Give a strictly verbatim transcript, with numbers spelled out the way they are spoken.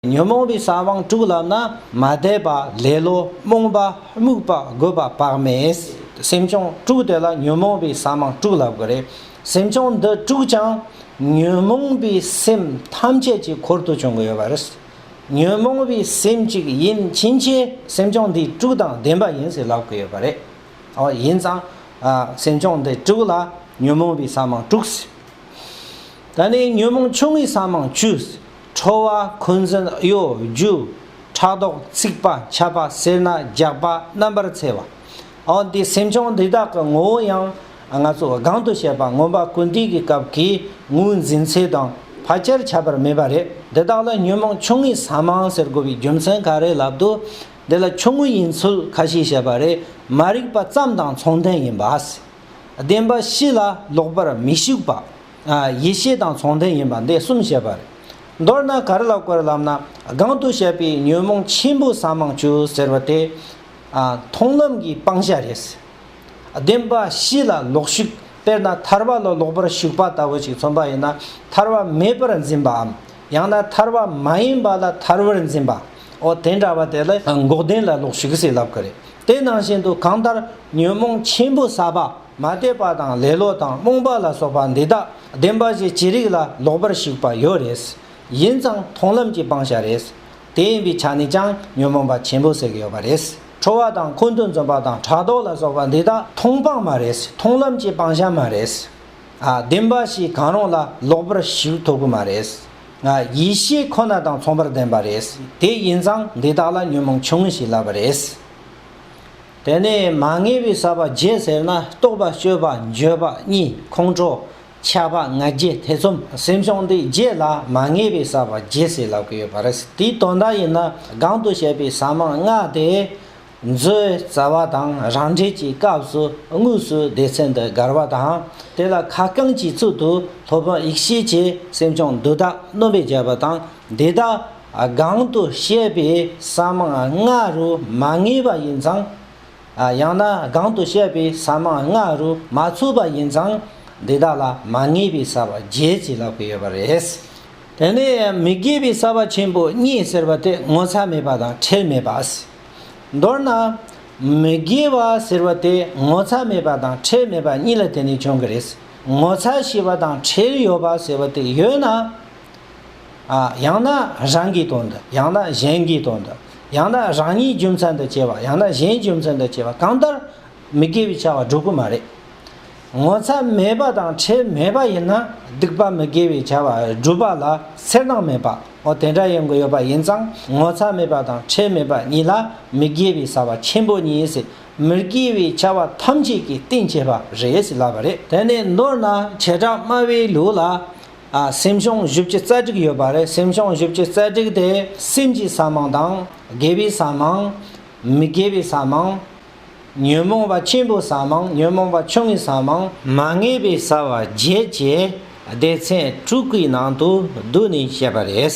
ཉོན་མོངས་པའི་ས་བོན་དྲུག་ལབ་ན་མ་དད་པ། ལེ་ལོ། རྨོངས་པ། རྨུགས་པ། རྒོད་པ། བག་མེད། སེམས་བྱུང་དྲུག་དེ་ལ་ཉོན་མོངས་པའི་ས་བོན་དྲུག་ལབ་དགོས་རེད། སེམས་བྱུང་འདི་དྲུག་ཀྱང་ཉོན་མོངས་པའི་སེམས་ཐམས་ཅད་ཀྱི་འཁོར་དུ་བྱུང་གི་ཡོད་པ་རེད། ཉོན་མོངས་པའི་སེམས་གཅིག་ཡིན་ཕྱིན་ཆད་སེམས་བྱུང་འདི་དྲུག་དང་ལྡན་པ་ཡིན་ཟེར་ལབ་གི་ཡོད་པ་རེད། ཨོ་ཡིན་ཙང་། ཨ་སེམས་བྱུང་འདི་དྲུག་ལ་ཉོན་མོངས་པའི་ས་བོན་དྲུག་ཟེར། ད་ནི་ཉོན་མོངས་ཆུང་ངུའི་ས་བོན་བཅུ། ཁྲོ་བ། འཁོན་འཛིན། གཡོ་སྒྱུ། ཕྲག་དོག་ཚིག་པ། འཆབ་པ། སེར་སྣ། རྒྱགས་པ། རྣམ་པར་འཚེ་བ། ཨོ་འདི་སེམས་བྱུང་འདི་དག་གི་ངོ་བོ་ཡང་ང་ཚོ་སྒང་དུ་བཤད་པ་མངོན་པ་ཀུན་བཏུས་ཀྱི་སྐབས་ཀྱི་ངོས་འཛིན་ཚད་དང་ཕལ་ཆེར་ཁྱད་པར་མེད་པ་རེད། འདི་དག་ལ་ཉོན་མོངས་ཆུང་ངུའི་ས་བོན་ཟེར་དགོས་པའི་རྒྱུ་མཚན་ག་རེ་ལབ་དུས། འདི་ལ་ཆུང་ངུ་ཡིན་ཚུལ་ཁ་ཤས་བཤད་པ་རེད། མ་རིག་པ་ཙམ་དང་མཚུངས་ལྡན་ཡིན་པ། བདེན་པ་བཞི་ལ་ལོག་པར་མི་ཞུགས་པ། ཨ་ཡེ་ཤེས་དང་མཚུངས་ལྡན་ཡིན་པ་འདི་གསུམ་བཤད་པ་རེད། མདོར་ན་ག་རེ་ལབ་དགོས་རེད་ལབ་ན། སྒང་དུ་བཤད་པའི་ཉོན་མོངས་ཆེན་པོ་ས་བོན་བཅུ་ཟེར་བ་དེ། ཨ་མཐོང་ལམ་གྱི་སྤང་བྱ་རེད། བདེན་པ་བཞི་ལ་ལོག་ཞུགས། དཔེར་ན་ཐར་པ་ལ་ལོག་པར་ཞུགས་པ་ལྟ་བུ་ཞིག་མཚོན་པ་ཡིན་ན། ཐར་པ་མེད་པར་འཛིན་པའམ། ཡང་ན་ཐར་པ་མ་ཡིན་པ་ལ་ཐར་པར་འཛིན་པ། འོ་དེ་འདྲ་བ་དེ་ལ་འགོག་བདེན་ལ་ལོག་ཞུགས་ཟེར་ལབ་ཀྱི་རེད། དེ་ནང་བཞིན་དུ་གང་ལྟར་ཉོན་མོངས་ཆེན་པོ་ས་བོན། མ་དད་པ་དང་ལེ་ལོ་དང་རྨོངས་པ་ལ་སོགས་པ་འདི་དག་བདེན་པ་བཞི་ཅི་རིགས་ལ་ལོག་པར་ཞུགས་པ་ཡོད་རེད། ཡིན་ཙང་མཐོང་ལམ་གྱི་སྤང་བྱ་རེད། དེ་ཡིན་པའི་ཆ་ནས་ཀྱང་ཉོན་མོངས་པ་ཆེན་པོ་ཟེར་གྱི་ཡོད་པ་རེད། ཁྲོ་བ་དང་འཁོན་དུ་འཛིན་པ་དང་ཕྲག་དོག་ལ་སོགས་པ་འདི་དག་མཐོང་སྤང་མ་རེད། མཐོང་ལམ་གྱི་སྤང་བྱ་མ་རེད། ཨ་བདེན་པ་བཞི་གང་རུང་ལ་ལོག་པར་ཞུགས་ཐུབ་ཀྱི་མ་རེད། ཨ་ཡེ་ཤེས་ཁོ་ན་དང་མཚུངས་པར་ལྡན་པ་རེད། དེ་ཡིན་ཙང་འདི་དག་ལ་ཉོན་མོངས་ཆུང་ངུ་ཞེས་ལབ་པ་རེད། དེ་ནས་མ་ངེས་པའི་ས་བོན་བརྒྱད་ཟེར་ན་རྟོག་པ། དཔྱོད་པ། འགྱོད་པ། གཉིད། ཁོང་ཁྲོ། ཆགས་པ། ང་རྒྱལ། ཐེ་ཚོམ། སེམས་བྱུང་འདི་བརྒྱད་ལ་མ་ངེས་པའི་ས་བོན་བརྒྱད་ཟེར་ལབ་ཀྱི་ཡོད་པ་རེད། དེའི་དོན་དག་ཡིན་ན་སྒང་དུ་བཤད་པའི་ས་བོན་ལྔ་དེ། མཛོད་རྩ་བ་དང་རང་འགྲེལ་གྱི་སྐབས་སུ་དངོས་སུ་སྡེ་ཚན་འདི་དགར་བ་དང་། དེ་ལ་ཁ་རྐང་གི་ཚུལ་དུ་སློབ་དཔོན་ཡེ་ཤེས་ཀྱིས་སེམས་བྱུང་འདི་དག་སྣོན་པར་བྱ་བ་དང་། འདི་དག་སྒང་དུ་བཤད་པའི་ས་བོན་ལྔ་རུ་མ་ངེས་པ་ཡིན་ཙང་། ཡང་ན་སྒང་དུ་བཤད་པའི་ས་བོན་ལྔ་རུ་མ་ཚུད་པ་ཡིན་ཙང་། འདི་དག་ལ་མ་ངེས་པའི་ས་བོན་བརྒྱད་ཅེས་ལབ་ཀྱི་ཡོད་པ་རེད། དེ་ནས་མི་དགེ་བའི་ས་བོན་ཆེན་པོ་གཉིས་ཟེར་བ་དེ་ངོ་ཚ་མེད་པ་དང་ཁྲེལ་མེད་པ། མདོར་ན། མི་དགེ་བ་ཟེར་བ་དེ་ངོ་ཚ་མེད་པ་དང་ཁྲེལ་མེད་པ་གཉིས་ལ་བརྟེན་ནས་བྱུང་གི་རེད། ངོ་ཚ་ཤེས་པ་དང་ཁྲེལ་ཡོད་པ་ཟེར་བ་དེ་ཡོད་ན། ཨ་ཡང་ན་རང་གི་དོན་དུ། ཡང་ན་གཞན་གྱི་དོན་དུ། ཡང་ན་རང་ཉིད་རྒྱུ་མཚན་དུ་བྱས་པ། ཡང་ན་གཞན་རྒྱུ་མཚན་དུ་བྱས་པ་གང་ལྟར་མི་དགེ་བའི་བྱ་བ་སྒྲུབ་ཀྱི་མ་རེད། ངོ་ཚ་མེད་པ་དང་ཁྲེལ་མེད་པ་ཡིན་ན་སྡིག་པ་མི་དགེ་བའི་བྱ་བ་སྒྲུབ་པ་ལ་འཚེར་སྣང་མེད་པ། འོ་དེ་འདྲ་ཡོང་གི་ཡོད་པ་ཡིན་ཙང་། ངོ་ཚ་མེད་པ་དང་ཁྲེལ་མེད་པ་གཉིས་ལ་མི་དགེ་བའི་ས་བོན་ཆེན་པོ་གཉིས་ཟེར། མི་དགེ་བའི་བྱ་བ་ཐམས་ཅད་ཀྱི་རྟེན་བྱེད་པ་རེད་ཟེར་ལབ་པ་རེད། དེ་ནས་མདོར་ན་བྱེ་བྲག་སྨྲ་བའི་ལུགས་ལ། ཨ་སེམས་བྱུང་བཞི་བཅུ་རྩ་དྲུག་ཡོད་པ་རེད། སེམས་བྱུང་བཞི་བཅུ་རྩ་དྲུག་དེ་སེམས་ཀྱི་ས་བོན་དང་། དགེ་བའི་ས་བོན། མི་དགེ་བའི་ས་བོན། ཉོན་མོངས་པ་ཆེན་པོའི་ས་བོན། ཉོན་མོངས་པ་ཆུང་ངུའི་ས་བོན། མ་ངེས་པའི་ས་བོན་བརྒྱད་ཅེས་སྡེ་ཚན་དྲུག་གི་ནང་དུ་བསྡུས་ནས་བཤད་པ་རེད།